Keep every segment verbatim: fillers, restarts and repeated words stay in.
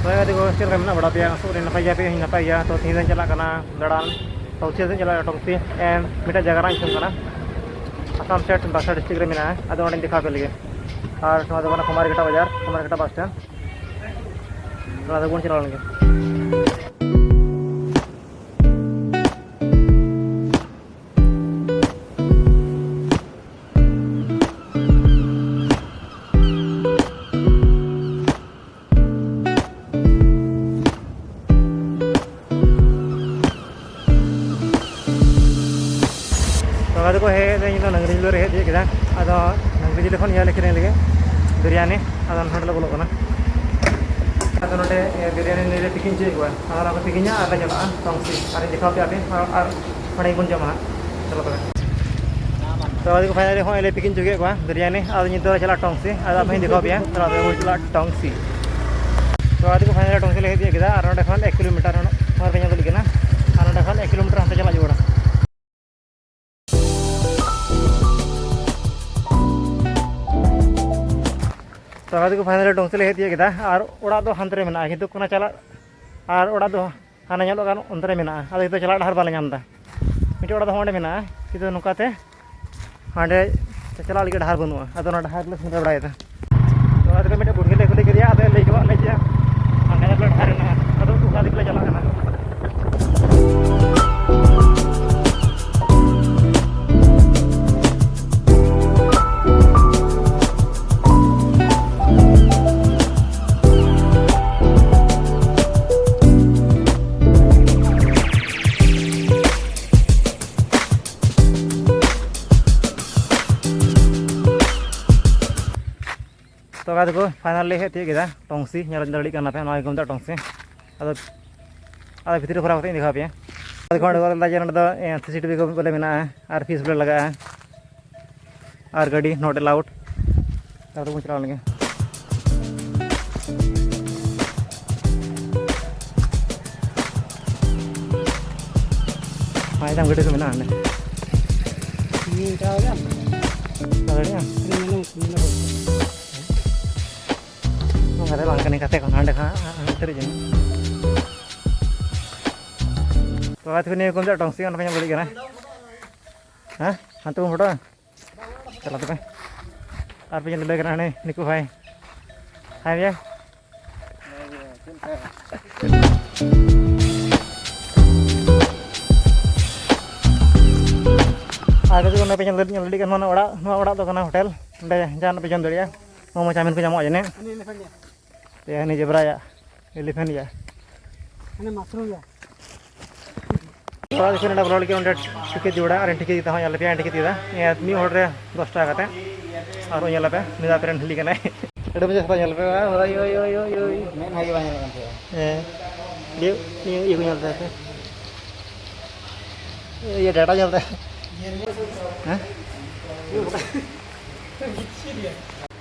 ᱦᱳᱭ ᱜᱟᱛᱮ ᱠᱚ, ᱪᱮᱫ ᱞᱮᱠᱟ ᱢᱮᱱᱟᱜ ᱵᱟᱲᱟ ᱯᱮᱭᱟ? ᱟᱥᱚᱜ ᱟᱹᱞᱤᱧ ᱱᱟᱯᱟᱭ ᱜᱮᱭᱟ ᱯᱮ, ᱤᱧ ᱱᱟᱯᱟᱭ ᱜᱮᱭᱟ᱾ ᱛᱚ ᱛᱮᱦᱮᱧ ᱫᱚᱧ ᱪᱟᱞᱟᱜ ᱠᱟᱱᱟ ᱫᱟᱬᱟᱱ ᱴᱚᱝᱥᱤ ᱥᱮᱫ ᱪᱟᱞᱟᱜ ᱴᱚᱝᱥᱤ, and ᱢᱤᱫᱴᱮᱱ ᱡᱟᱭᱜᱟ ᱨᱮᱱᱟᱜ ᱧᱩᱛᱩᱢ ᱠᱟᱱᱟ ᱟᱥᱟᱢ ᱥᱴᱮᱴ ᱵᱟᱠᱥᱟ ᱰᱤᱥᱴᱨᱤᱠᱴ ᱨᱮ ᱢᱮᱱᱟᱜᱼᱟ᱾ ᱟᱫᱚ ᱚᱸᱰᱮᱧ ᱫᱮᱠᱷᱟᱣ ᱟᱯᱮ ᱞᱟᱹᱜᱤᱫ᱾ ᱟᱨ ᱱᱚᱣᱟ ᱫᱚ ᱠᱟᱱᱟ ᱠᱩᱢᱟᱨᱤᱜᱷᱟᱴᱟ ᱵᱟᱡᱟᱨ, ᱠᱩᱢᱟᱨᱤᱜᱷᱟᱴᱟ ᱵᱟᱥ ᱥᱴᱮᱱᱰ᱾ ᱛᱚ ᱟᱫᱚ ᱵᱚᱱ ᱪᱟᱞᱟᱣ ᱞᱮᱱ ᱜᱮ᱾ ᱛᱚ ᱜᱟᱛᱮ ᱠᱚ, ᱦᱮᱡ ᱫᱚ ᱤᱧ ᱫᱚ ᱱᱟᱝᱜᱽᱨᱤ ᱡᱤᱞ ᱨᱮ ᱦᱮᱡ ᱛᱤᱭᱳᱜ ᱠᱮᱫᱟ᱾ ᱟᱫᱚ ᱱᱟᱝᱜᱽᱨᱤ ᱡᱤᱞ ᱠᱷᱚᱱ ᱤᱭᱟᱹ ᱞᱮ ᱠᱤᱨᱤᱧ ᱞᱮᱜᱮ, ᱵᱤᱨᱭᱟᱱᱤ᱾ ᱟᱫᱚ ᱱᱚᱸᱰᱮ ᱞᱮ ᱵᱚᱞᱚᱜ ᱠᱟᱱᱟ᱾ ᱟᱫᱚ ᱱᱚᱸᱰᱮ, ᱮ, ᱵᱤᱨᱭᱟᱱᱤ ᱞᱮ ᱯᱮᱠᱤᱝ ᱦᱚᱪᱚᱭᱮᱫ ᱠᱚᱣᱟ᱾ ᱟᱫᱚ ᱚᱱᱟ ᱠᱚ ᱯᱮᱠᱤᱝᱟ ᱟᱨ ᱞᱮ ᱪᱟᱞᱟᱜᱼᱟ ᱴᱚᱝᱥᱤ᱾ ᱟᱨᱤᱧ ᱫᱮᱠᱷᱟᱣ ᱯᱮᱭᱟ ᱟᱯᱮ ᱟᱨ, ᱟᱨ ᱚᱸᱰᱮ ᱜᱮᱵᱚᱱ ᱡᱚᱢᱟ ᱦᱟᱸᱜ᱾ ᱪᱚᱞᱚ ᱛᱚᱵᱮ᱾ ᱛᱚ ᱟᱫᱚ ᱯᱷᱟᱭᱱᱟᱞᱤ ᱦᱚᱸᱜᱼᱚᱭ ᱞᱮ ᱯᱮᱠᱤᱝ ᱦᱚᱪᱚ ᱠᱮᱫ ᱠᱚᱣᱟ ᱵᱤᱨᱭᱟᱱᱤ᱾ ᱟᱫᱚ ᱱᱤᱛᱚᱜ ᱞᱮ ᱪᱟᱞᱟᱜᱼᱟ ᱴᱚᱝᱥᱤ᱾ ᱟᱫᱚ ᱟᱯᱮ ᱦᱚᱸᱧ ᱫᱮᱠᱷᱟᱣ ᱯᱮᱭᱟ᱾ ᱛᱚ ᱟᱫᱚ ᱵᱚᱱ ᱪᱟᱞᱟᱜᱼᱟ ᱴᱚᱝᱥᱤ᱾ ᱛᱚ ᱟᱫᱚ ᱠᱚ ᱯᱷᱟᱭᱱᱟᱞᱤ ᱴᱚᱝᱥᱤ ᱞᱮ ᱦᱮᱡ ᱛᱤᱭᱳᱜ ᱠᱮᱫᱟ᱾ ᱟᱨ ᱱᱚᱸᱰᱮ ᱠᱷᱚᱱ ᱮᱠ ᱠᱤᱞᱳᱢᱤᱴᱟᱨ ᱦᱚᱸ ᱱᱚᱣᱟ ᱯᱮ ᱧᱮᱞ ᱫᱟᱲᱮᱭᱟᱜ ᱠᱟᱱᱟ᱾ ᱟᱨ ᱱᱚᱸᱰᱮ ᱠᱷᱚᱱ ᱮᱠ ᱠᱤᱞᱳᱢᱤᱴᱟᱨ ᱦᱟᱱᱛᱮ ᱪᱟᱞᱟᱜ ᱡᱟᱹᱨᱩᱲᱟ᱾ ᱛᱚ ᱜᱟᱛᱮ ᱠᱚ, ᱯᱷᱟᱭᱱᱟᱞᱤ ᱴᱚᱝᱥᱤ ᱞᱮ ᱦᱮᱡ ᱛᱤᱭᱳᱜ ᱠᱮᱫᱟ᱾ ᱟᱨ ᱚᱲᱟᱜ ᱫᱚ ᱦᱟᱱᱛᱮ ᱨᱮ ᱢᱮᱱᱟᱜᱼᱟ, ᱠᱤᱱᱛᱩ ᱚᱱᱟ ᱪᱟᱞᱟᱜ, ᱟᱨ ᱚᱲᱟᱜ ᱫᱚ ᱦᱟᱱᱮ ᱧᱮᱞᱚᱜ ᱠᱟᱱ ᱚᱱᱛᱮ ᱨᱮ ᱢᱮᱱᱟᱜᱼᱟ᱾ ᱟᱫᱚ ᱱᱤᱛᱚᱜ ᱪᱟᱞᱟᱜ ᱰᱟᱦᱟᱨ ᱵᱟᱞᱮ ᱧᱟᱢ ᱮᱫᱟ᱾ ᱢᱤᱫᱴᱮᱡ ᱚᱲᱟᱜ ᱫᱚ ᱦᱚᱸ ᱚᱸᱰᱮ ᱢᱮᱱᱟᱜᱼᱟ, ᱠᱤᱱᱛᱩ ᱱᱚᱝᱠᱟᱛᱮ ᱦᱟᱸᱰᱮ ᱪᱟᱞᱟᱜ ᱞᱟᱹᱜᱤᱫ ᱰᱟᱦᱟᱨ ᱵᱟᱹᱱᱩᱜᱼᱟ᱾ ᱟᱫᱚ ᱚᱱᱟ ᱰᱟᱦᱟᱨ ᱞᱮ ᱥᱮᱸᱫᱽᱨᱟ ᱵᱟᱲᱟᱭᱮᱫᱟ᱾ ᱛᱚ ᱚᱱᱟ ᱛᱮᱜᱮ ᱢᱤᱫᱴᱮᱡ ᱵᱩᱰᱷᱤ ᱞᱮ ᱠᱩᱞᱤ ᱠᱮᱫᱮᱭᱟ, ᱟᱫᱚᱭ ᱞᱟᱹᱭ ᱦᱚᱴᱚᱣᱟᱜ ᱞᱮᱭᱟ ᱡᱮ ᱦᱟᱸᱰᱮ ᱟᱨ ᱰᱟᱦᱟᱨ ᱢᱮᱱᱟᱜᱼᱟ᱾ ᱟᱫᱚ ᱚᱱᱟ ᱫᱤᱠ ᱞᱮ ᱪᱟᱞᱟᱜ ᱠᱟᱱᱟ᱾ ᱛᱚ ᱜᱟᱛᱮ ᱠᱚ, ᱯᱷᱟᱭᱱᱟᱞ ᱞᱮ ᱦᱮᱡ ᱛᱤᱭᱳᱜ ᱠᱮᱫᱟ ᱴᱚᱝᱥᱤ᱾ ᱧᱮᱞ ᱫᱟᱲᱮᱭᱟᱜ ᱠᱟᱱᱟ ᱯᱮ, ᱱᱚᱣᱟ ᱜᱮᱠᱚ ᱢᱮᱛᱟᱜᱼᱟ ᱴᱚᱝᱥᱤ᱾ ᱟᱫᱚ, ᱟᱫᱚ ᱵᱷᱤᱛᱨᱤ ᱨᱮ ᱠᱚᱨᱟᱣ ᱠᱟᱛᱮ ᱤᱧ ᱫᱮᱠᱷᱟᱣ ᱯᱮᱭᱟ᱾ ᱟᱫᱚ ᱠᱚ ᱚᱸᱰᱮ ᱠᱚ ᱞᱟᱹᱭᱫᱟ ᱡᱮ ᱱᱚᱸᱰᱮ ᱫᱚ, ᱮ, ᱥᱤ ᱥᱤ ᱴᱤ ᱵᱷᱤ ᱠᱚ ᱵᱚᱞᱮ ᱢᱮᱱᱟᱜᱼᱟ ᱟᱨ ᱯᱷᱤᱥ ᱵᱚᱞᱮ ᱞᱟᱜᱟᱜᱼᱟ᱾ ᱟᱨ ᱜᱟᱹᱰᱤ not allowed᱾ ᱛᱟᱦᱞᱮ ᱵᱚᱱ ᱪᱟᱞᱟᱣ ᱞᱮᱱᱜᱮ᱾ ᱦᱟᱸ, ᱮᱠᱫᱚᱢ ᱜᱟᱹᱰᱤ ᱠᱚ ᱢᱮᱱᱟᱜᱼᱟ ᱦᱟᱸᱰᱮ᱾ ᱦᱩᱸ, ᱪᱟᱞᱟᱣ ᱞᱮᱱ᱾ ᱪᱟᱞᱟᱣ ᱫᱟᱲᱮᱭᱟᱜᱼᱟ? ᱦᱩᱸ, ᱦᱩᱸ, ᱦᱩᱸ᱾ ᱟᱨᱮ ᱵᱟᱝ ᱠᱟᱹᱱᱟᱹᱧ ᱠᱟᱛᱮ ᱠᱷᱚᱱ ᱦᱟᱸᱰᱮ ᱠᱷᱚᱱ ᱦᱟᱸᱜ ᱩᱛᱟᱹᱨ ᱡᱟᱹᱱᱤᱡ᱾ ᱛᱚ ᱜᱟᱛᱮ ᱠᱚ ᱱᱤᱭᱟᱹ ᱠᱚ ᱢᱮᱛᱟᱜᱼᱟ ᱴᱚᱝᱥᱤ, ᱚᱱᱟ ᱠᱚ ᱧᱮᱞ ᱫᱟᱲᱮᱭᱟᱜ ᱠᱟᱱᱟ᱾ ᱦᱮᱸ, ᱦᱟᱱᱛᱮ ᱵᱚᱱ ᱯᱷᱳᱴᱳ᱾ ᱪᱟᱞᱟᱜ ᱛᱚᱵᱮ᱾ ᱟᱨ ᱯᱮ ᱧᱮᱞ ᱫᱟᱲᱮᱭᱟᱜ ᱠᱟᱱᱟ ᱦᱟᱱᱮ ᱱᱤᱠᱩ ᱵᱷᱟᱭ᱾ ᱦᱟᱭ ᱵᱷᱟᱭ᱾ ᱟᱨ ᱜᱟᱛᱮ ᱠᱚ ᱱᱚᱰᱮ ᱯᱮ ᱧᱮᱞ ᱫᱟᱲᱮᱭᱟᱜ ᱠᱟᱱᱟ, ᱱᱚᱣᱟ ᱚᱲᱟᱜ, ᱱᱚᱣᱟ ᱚᱲᱟᱜ ᱫᱚ ᱠᱟᱱᱟ ᱦᱳᱴᱮᱞ᱾ ᱱᱚᱰᱮ ᱡᱟᱦᱟᱱᱟᱜ ᱯᱮ ᱡᱚᱢ ᱫᱟᱲᱮᱭᱟᱜᱼᱟ᱾ ᱢᱳᱢᱳ ᱪᱟᱣᱢᱤᱱ ᱠᱚ ᱧᱟᱢᱚᱜᱼᱟ ᱡᱟᱹᱱᱤᱡ᱾ ᱛᱮ ᱦᱟᱹᱱᱤ ᱡᱮᱵᱽᱨᱟᱭᱟᱜ, ᱮᱞᱤᱯᱷᱮᱱᱴ ᱭᱟ᱾ ᱦᱟᱱᱮ ᱢᱟᱥᱨᱩᱢ ᱭᱟ᱾ ᱛᱷᱚᱲᱟ ᱫᱤᱠᱷᱟᱹ ᱱᱚᱰᱮ ᱵᱚᱞᱚ ᱞᱟᱹᱜᱤᱫ ᱚᱸᱰᱮ ᱴᱤᱠᱤᱴ ᱡᱚᱲᱟ ᱟᱨ ᱴᱤᱠᱤᱴ ᱠᱟᱛᱮ ᱦᱚᱸ ᱧᱮᱞ ᱞᱮᱯᱮᱭᱟ, ᱴᱤᱠᱤᱴ ᱠᱮᱫᱟ᱾ ᱤᱭᱟᱹ, ᱢᱤᱫ ᱦᱚᱲ ᱨᱮ ᱫᱚᱥ ᱴᱟᱠᱟ ᱠᱟᱛᱮ᱾ ᱟᱨ ᱧᱮᱞ ᱞᱮᱯᱮ, ᱩᱱᱤ ᱫᱚ ᱟᱯᱮ ᱨᱮᱱ ᱦᱤᱞᱤ ᱠᱟᱱᱟᱭ᱾ ᱟᱹᱰᱤ ᱢᱚᱡᱽ ᱠᱟᱛᱷᱟ ᱧᱮᱞ ᱯᱮ, ᱳᱭ, ᱳᱭ, ᱳᱭ, ᱳᱭ, ᱳᱭ᱾ ᱢᱮᱫ ᱵᱷᱟᱜᱮ ᱵᱟᱝ ᱧᱮᱞᱚᱜ ᱠᱟᱱ ᱛᱟᱭᱟ᱾ ᱦᱮᱸ᱾ ᱤᱭᱟᱹ, ᱤᱭᱟᱹ, ᱤᱭᱟᱹ ᱠᱚ ᱧᱮᱞ ᱛᱟᱭᱟ ᱥᱮ? ᱤᱭᱟᱹ, ᱰᱟᱴᱟ ᱧᱮᱞ ᱛᱟᱭᱟ᱾ ᱦᱮᱸ?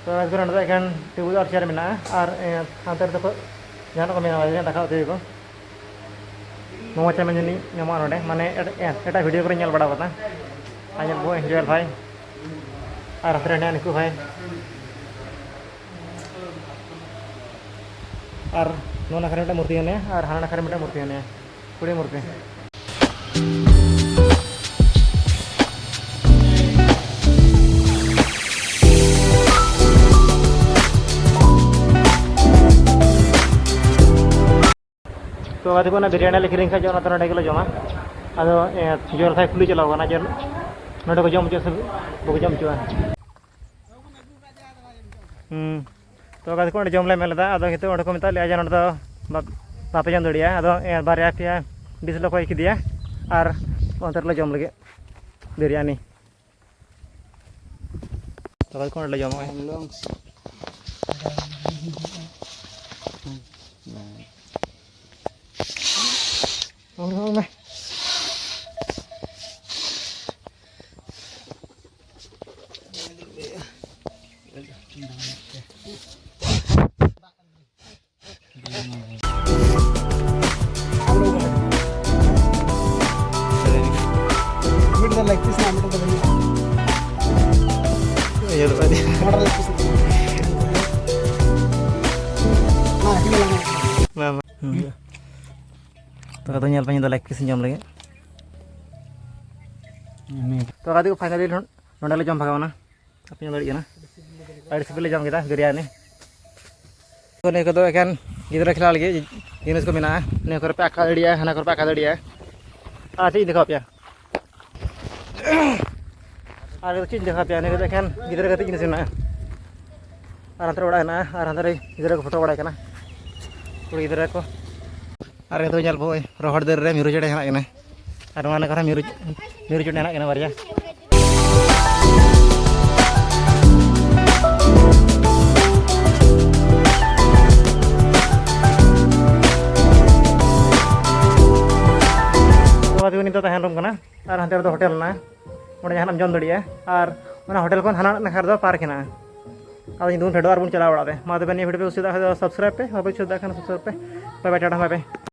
ᱛᱚ, ᱟᱡ ᱠᱚᱨᱮ ᱱᱚᱰᱮ ᱫᱚ ᱮᱠᱮᱱ ᱴᱮᱵᱩᱞ ᱟᱨ ᱪᱮᱭᱟᱨ ᱢᱮᱱᱟᱜᱼᱟ᱾ ᱟᱨ, ᱮ, ᱦᱟᱱᱛᱮ ᱨᱮᱫᱚ ᱠᱚ ᱡᱟᱦᱟᱱᱟᱜ ᱠᱚ ᱢᱮᱱᱟᱜᱼᱟ, ᱫᱟᱠᱟ ᱩᱛᱩᱭᱟᱠᱚ᱾ ᱢᱳᱢᱳ ᱪᱟᱣᱢᱤᱱ ᱡᱟᱹᱱᱤᱡ ᱧᱟᱢᱚᱜᱼᱟ ᱱᱚᱰᱮ, ᱢᱟᱱᱮ ᱮᱴ-, ᱮ, ᱮᱴᱟᱜ ᱵᱷᱤᱰᱤᱭᱳ ᱠᱚᱨᱮ ᱧᱮᱞ ᱵᱟᱲᱟ ᱠᱟᱫᱟ᱾ ᱟᱨ ᱧᱮᱞ ᱵᱚ ᱡᱩᱭᱮᱞ ᱵᱷᱟᱭ ᱟᱨ ᱦᱟᱱᱛᱮ ᱨᱮ ᱦᱮᱱᱟᱭᱟ ᱱᱤᱠᱩ ᱵᱷᱟᱭ᱾ ᱟᱨ ᱱᱚᱣᱟ ᱱᱟᱠᱷᱟ ᱨᱮ ᱢᱤᱫᱴᱟᱝ ᱢᱩᱨᱛᱤ ᱦᱮᱱᱟᱭᱟ ᱟᱨ ᱦᱟᱱᱟ ᱱᱟᱠᱷᱟ ᱨᱮ ᱢᱤᱫᱴᱟᱝ ᱢᱩᱨᱛᱤ ᱦᱮᱱᱟᱭᱟ, ᱠᱩᱲᱤ ᱢᱩᱨᱛᱤ᱾ ᱛᱚ ᱜᱟᱛᱮ ᱠᱚ, ᱚᱱᱟ ᱵᱤᱨᱭᱟᱱᱤ ᱞᱮ ᱠᱤᱨᱤᱧ ᱠᱷᱟᱡ ᱚᱱᱟ ᱫᱚ ᱱᱚᱰᱮ ᱜᱮᱞᱮ ᱡᱚᱢᱟ᱾ ᱟᱫᱚ, ᱮ, ᱡᱚᱭᱮᱞ ᱵᱷᱟᱭ ᱠᱩᱞᱤ ᱪᱟᱞᱟᱣ ᱠᱟᱱᱟ ᱡᱮ ᱱᱚᱰᱮ ᱠᱚ ᱡᱚᱢ ᱦᱚᱪᱚ ᱥᱮ ᱵᱟᱠᱚ ᱡᱚᱢ ᱦᱚᱪᱚᱣᱟ᱾ ᱦᱩᱸ᱾ ᱛᱚ ᱜᱟᱛᱮ ᱠᱚ, ᱚᱸᱰᱮ ᱡᱚᱢ ᱞᱮ ᱢᱮᱱ ᱞᱮᱫᱟ, ᱟᱫᱚ ᱱᱤᱛᱚᱜ ᱚᱸᱰᱮ ᱠᱚ ᱢᱮᱛᱟᱜ ᱞᱮᱭᱟ ᱡᱮ ᱱᱚᱰᱮ ᱫᱚ ᱵᱟᱯ-, ᱵᱟᱯᱮ ᱡᱚᱢ ᱫᱟᱲᱮᱭᱟᱜᱼᱟ᱾ ᱟᱫᱚ, ᱮ, ᱵᱟᱨᱭᱟ ᱯᱮᱭᱟ ᱰᱤᱥ ᱞᱮ ᱠᱚᱭ ᱠᱮᱫᱮᱭᱟ ᱟᱨ ᱚᱱᱛᱮ ᱨᱮᱞᱮ ᱡᱚᱢ ᱞᱟᱹᱜᱤᱫ ᱵᱤᱨᱭᱟᱱᱤ᱾ ᱛᱚ ᱜᱟᱛᱮ ᱠᱚ, ᱚᱸᱰᱮ ᱞᱮ ᱡᱚᱢᱟ᱾ ᱚᱱᱟ ᱢᱮ᱾ ᱢᱤᱫ ᱫᱚ ᱞᱮᱜᱽ ᱯᱤᱥ ᱨᱮᱱᱟᱜ, ᱢᱤᱫ ᱫᱚ ᱵᱟᱹᱱᱩᱜᱼᱟ᱾ ᱤᱭᱟᱹ ᱫᱚ ᱵᱟᱹᱱᱩᱜᱼᱟ᱾ ᱢᱚᱴᱚᱨ ᱞᱮᱜᱽ ᱯᱤᱥ ᱨᱮᱱᱟᱜ᱾ ᱵᱟᱝ, ᱵᱟᱝ᱾ ᱦᱩᱸ᱾ ᱛᱚ, ᱟᱫᱚ ᱧᱮᱞ ᱯᱮ, ᱤᱧ ᱫᱚ ᱞᱮᱜᱽ ᱯᱤᱥ ᱤᱧ ᱡᱚᱢ ᱞᱟᱹᱜᱤᱫ᱾ ᱛᱚ, ᱜᱟᱛᱮ ᱠᱚ, finally ᱱᱚ-, ᱱᱚᱸᱰᱮ ᱞᱮ ᱡᱚᱢ ᱵᱷᱟᱜᱟᱣ ᱮᱱᱟ᱾ ᱟᱯᱮ ᱧᱮᱞ ᱫᱟᱲᱮᱭᱟᱜ ᱠᱟᱱᱟ, ᱟᱹᱰᱤ ᱥᱤᱵᱤᱞ ᱞᱮ ᱡᱚᱢ ᱠᱮᱫᱟ ᱵᱤᱨᱭᱟᱱᱤ᱾ ᱛᱚ, ᱱᱤᱭᱟᱹ ᱠᱚᱫᱚ ᱮᱠᱮᱱ ᱜᱤᱫᱽᱨᱟᱹ ᱠᱷᱮᱞᱟ ᱞᱟᱹᱜᱤᱫ ᱡᱤᱱᱤᱥ ᱠᱚ ᱢᱮᱱᱟᱜᱼᱟ᱾ ᱱᱤᱭᱟᱹ ᱠᱚᱨᱮ ᱯᱮ ᱟᱠᱟ ᱫᱟᱲᱮᱭᱟᱜᱼᱟ, ᱦᱟᱱᱟ ᱠᱚᱨᱮ ᱯᱮ ᱟᱠᱟ ᱫᱟᱲᱮᱭᱟᱜᱼᱟ᱾ ᱟᱨ ᱪᱮᱫ ᱤᱧ ᱫᱮᱠᱷᱟᱣ ᱯᱮᱭᱟ? ᱟᱨ ᱪᱮᱫ ᱤᱧ ᱫᱮᱠᱷᱟᱣ ᱯᱮᱭᱟ? ᱱᱤᱭᱟᱹ ᱠᱚᱫᱚ ᱮᱠᱮᱱ ᱜᱤᱫᱽᱨᱟᱹ ᱜᱟᱛᱮᱜ ᱡᱤᱱᱤᱥ ᱢᱮᱱᱟᱜᱼᱟ᱾ ᱟᱨ ᱦᱟᱱᱛᱮ ᱨᱮ ᱚᱲᱟᱜ ᱦᱮᱱᱟᱜᱼᱟ, ᱟᱨ ᱦᱟᱱᱛᱮ ᱨᱮ ᱜᱤᱫᱽᱨᱟᱹ ᱠᱚ ᱯᱷᱳᱴᱳ ᱵᱟᱲᱟᱭ ᱠᱟᱱᱟ, ᱠᱩᱲᱤ ᱜᱤᱫᱽᱨᱟᱹ ᱠᱚ᱾ ᱟᱨ ᱱᱤᱛᱚᱜ ᱧᱮᱞ ᱯᱮ, ᱨᱚᱦᱚᱲ ᱫᱟᱨᱮ ᱨᱮ ᱢᱤᱨᱩ ᱪᱮᱬᱮ ᱦᱮᱱᱟᱜ ᱠᱤᱱᱟ᱾ ᱟᱨ ᱱᱚᱣᱟ ᱱᱟᱠᱷᱟ ᱨᱮ ᱢᱤᱨᱩ, ᱢᱤᱨᱩ ᱪᱮᱬᱮ ᱦᱮᱱᱟᱜ ᱠᱤᱱᱟ ᱵᱟᱨᱭᱟ᱾ ᱱᱚᱣᱟ ᱫᱚ ᱱᱤᱛᱚᱜ ᱛᱟᱦᱮᱱ ᱨᱩᱢ ᱠᱟᱱᱟ᱾ ᱟᱨ ᱦᱟᱱᱛᱮ ᱨᱮᱫᱚ ᱦᱳᱴᱮᱞ ᱢᱮᱱᱟᱜᱼᱟ, ᱚᱸᱰᱮ ᱡᱟᱦᱟᱱᱟᱜ ᱮᱢ ᱡᱚᱢ ᱫᱟᱲᱮᱭᱟᱜᱼᱟ᱾ ᱟᱨ ᱚᱱᱟ ᱦᱳᱴᱮᱞ ᱠᱷᱚᱱ ᱦᱟᱱᱟ ᱱᱟᱠᱷᱟ ᱨᱮᱫᱚ ᱯᱟᱨᱠ ᱦᱮᱱᱟᱜᱼᱟ᱾ ᱟᱫᱚ ᱤᱧ ᱫᱚ ᱩᱱ ᱯᱷᱮᱰᱚᱜ ᱟᱨ ᱵᱚᱱ ᱪᱟᱞᱟᱣ ᱚᱲᱟᱜ ᱛᱮ᱾ ᱢᱟ ᱛᱚᱵᱮ, ᱱᱤᱭᱟᱹ ᱵᱷᱤᱰᱤᱭᱳ ᱯᱮ ᱠᱩᱥᱤᱭᱟᱜ ᱠᱷᱟᱱ ᱫᱚ subscribe ᱯᱮ, ᱵᱟᱯᱮ subscribe ᱠᱷᱟᱱ subscribe ᱯᱮ᱾ Bye bye, Tata, bye bye᱾